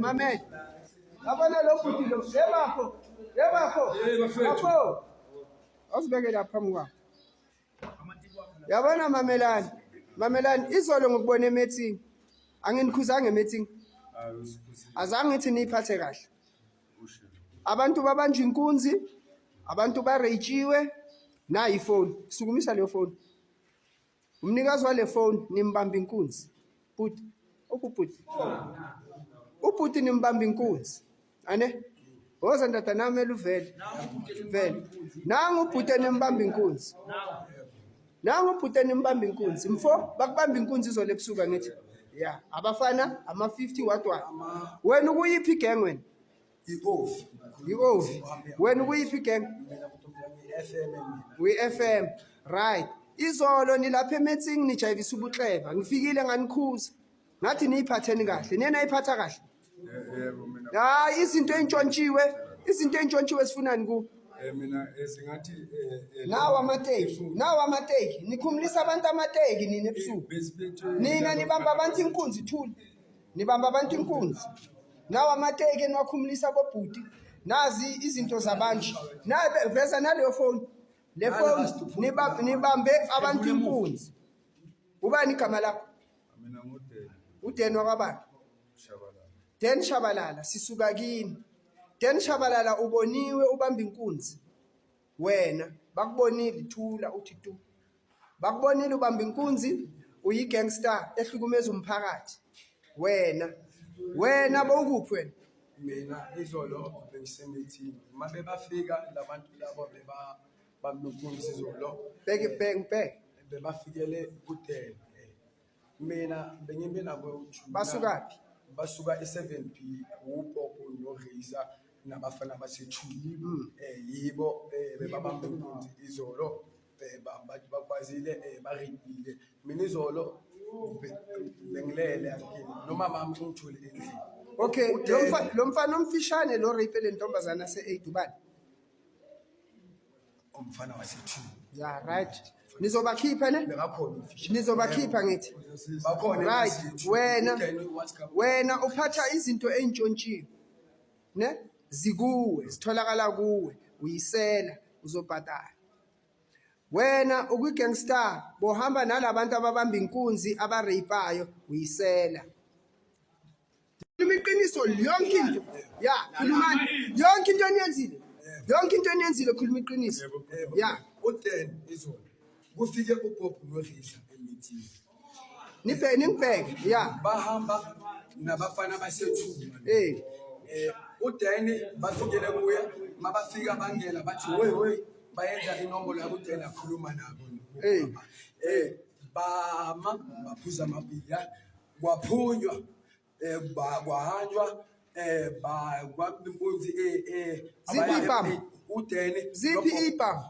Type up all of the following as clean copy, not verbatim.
Mamela. Yabona lo bhuti lo. Yebafo. Yebafo. Bafo. Awuzibeke lapha phambi kwakho. Yabona mamelani. Mamelani izolo ngikubona emeeting. Anginikhuzanga emeeting. Azange ngithi niyiphathe kahle. Abantu babanjwa inkunzi, abantu bareyitshiwe, nayi ifoni. Sukumisa leyo foni. Umnikazi wale phone nimbamba inkunzi. Bhuti, ukubhuti. Ubhuti nimbamba inkunzi. Ane? Woza ndoda nami eluvele. Vele. Nangu ubhuti nimbamba inkunzi. Nangu ubhuti nimbamba inkunzi. Mfo, bakubamba inkunzi izolo ebusuku angithi. Yeah, abafana ama 50 what what. Wena ukuyiphi gang wena? I-ovi. I-ovi. Wena ukuyiphi gang? I-FM mina. We-FM. Right. Izolo nilapha emeeting nijayivisa ubukleva. Ngifikile nganikhuza. Ngathi niyiphatheni kahle. Niye nayiphatha kahle. Yebo mina. Hayi izinto ey'ntshontshiwe, izinto ey'ntshontshiwe sifunani ku? Mina ezingathi Nawa amateki, nawa amateki. Nikhumulisa abantu amateki nina ebusuku. Nina nibamba abantu inkunzi thula. Nibamba abantu inkunzi. Nawa amateki eniwakhumulisa bobhuti. Nazi izinto zabantu. Nabe veza naleyo phone. Le phone nibambe abantu inkunzi. Ubani igama lakho? Mina nguDeni. UDeni wakwabani? Shabalala. Dan Shabalala sisuka kini. Dan Shabalala uboniwe ubamba inkunzi. Wena bakubonile thula uthi tu. Bakubonile ubamba inkunzi uyi-gangster ehlukumeza umphakathi. Wena wena bowukuphi wena? Mina izolo bengisemithini. Uma bebafika labantu labo bebabamba inkunzi izolo. Bheke bheke bheke. Bebafikele kuDeni. Mina bengime nabo Basukaphi? Basuka e-7B uPopo noReiza nabafana base-2. Yibo bebabamba inkunzi izolo bakwazile bareyibhile. Mina izolo bengilele angini nomama wami ungithole endlini. Okay, lo mfana omfishane lo rape le ntombazana se-8 ubani? Umfana wase-2. Yeah, right. Nizobakhipha ne? Bekakhona umfishane. Nizobakhipha ngithi. Bakhona Right, wena wena uphatha izinto ey'ntshontshiwe ne zikuwe zitholakala kuwe uyisela uzobhadala wena ukwi-gangster bohamba nalabantu ababamba inkunzi abareyipayo uyisela khuluma iqiniso yonke into ya khulumani yonke into eniyenzile yonke into eniyenzile khuluma iqiniso ya U-10 izolo kufike uBob noRisha emithini. Nibheke ningibheke ya Bahamba nabafana basethuba. Eh uDanny bafikele kuye mabafika bangena bathi wey wey bayenza inombolo yakuDanny akhuluma nabo. Eh. Bama baphuza amabhiya kwaphunywa kwahanjwa ba kwampunzi Ziphi iy'bhamu? uDanny Ziphi iy'bhamu?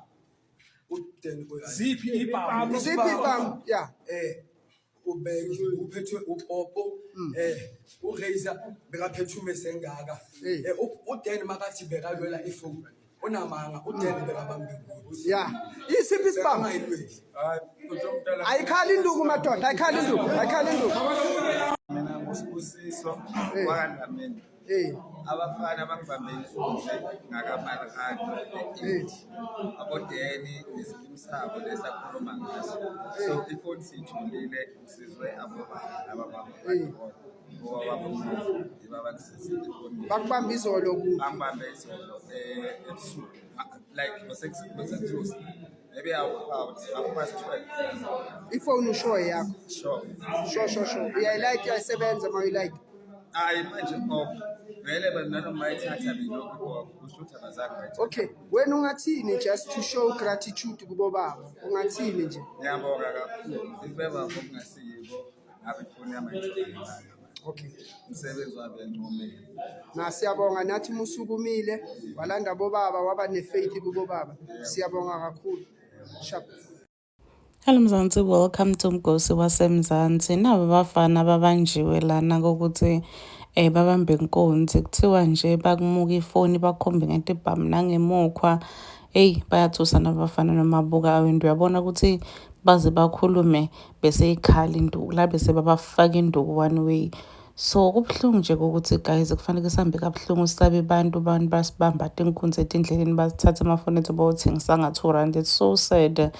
uDanny Ziphi iy'bhamu? Ziphi iy'bhamu? Ya. Ube uphethwe upopo uReiza bekaphethe umesengaka uDanny makathi bekalwela ifoni unamanga uDanny bekabambe inkunzi. Ya. Isiphi isibhamu? Bekangayilweli. Ayikhali induku madoda, ayikhali induku, ayikhali induku. Mina nguSibusiso wakaDlamini. Abafana bangibambe inkunzi ngakaMarikana e-8 aboDeni nesikimu sabo lesakhuluma ngaso. So ifoni siyitholile usizwe abobaba laba baba obaba yibo abangisizile ifoni. Bakubamba izolo kuphi? Bangibambe izolo ebusuku like bese-close maybe about 12:30. Ifoni usho yakho. Sure. Sure sure sure. Uyayilayita uyayisebenza uma uyilayita. Hayi manje off. Vele nanoma bayithatha belokhu off kusho ukuthi abazange bayithathe. Okay, wena ungathini just to show gratitude kubo baba? Ungathini nje? Ngiyabonga kakhulu. If ever ngokungasiyibo ngabe ifoni yami ayitholakala. Okay. Umsebenzi wabo uyancomeka. Na siyabonga nathi musukumile walanda bobaba waba nefaith kubo baba. Siyabonga kakhulu. Sharp. Hello Mzansi, welcome to Mgosi waseMzansi. Naba abafana babanjiwe lana kokuthi babambe inkunzi. Kuthiwa nje bakumuka ifoni bakhombe ngetibhamu nangemukhwa. Eyi bayathusa nabafana noma buka awinto uyabona ukuthi baze bakhulume bese ikhala induku la bese babafaka induku one way. So kubuhlungu nje ukuthi guys kufanele sihambe kabuhlungu sisabe abantu, abantu basibamba tinkunzi etindleleni, basithathe amafoni ethu bawothengisa nga-R2. It's so sad and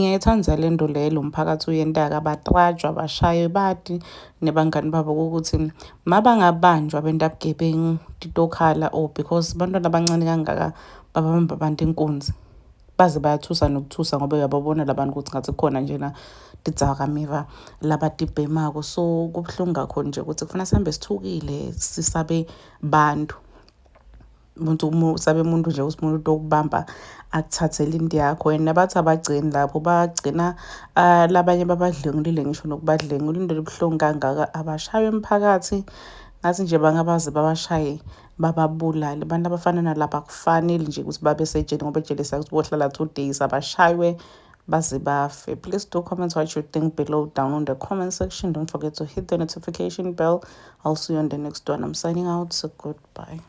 ngiyayithanda le nto leyo lo mphakathi uyentaka, abatrajwa bashaywe bati nebangani babo ukuthi mabangabanjwa benta bugebengu titokhala or because bantwana abancane kangaka babamba abantu inkunzi, baze bayathusa nokuthusa ngoba uyababona labantu ukuthi ngathi kukhona njena tidzakamiva labatibhemako. So kubuhlungu kakhulu nje ukuthi kufuna sihambe sithukile, sisabe bantu. Umuntu sabe umuntu nje ukuthi umuntu okubamba akuthathele into yakho wena. Bathi abagcini lapho, bagcina labanye babadlwengulile, ngisho nokubadlwengula. Into ebuhlungu kangaka, abashaywe emphakathi, ngathi nje bangabaze babashaye bababulale. Abantu abafana nalaba akufanele nje ukuthi babe sejele, ngoba ejele sakuthi bohlala 2 days. Abashaywe baze bafe. Please do comment what you think below down on the comment section. Don't forget to hit the notification bell. I'll see you on the next one. I'm signing out, so goodbye.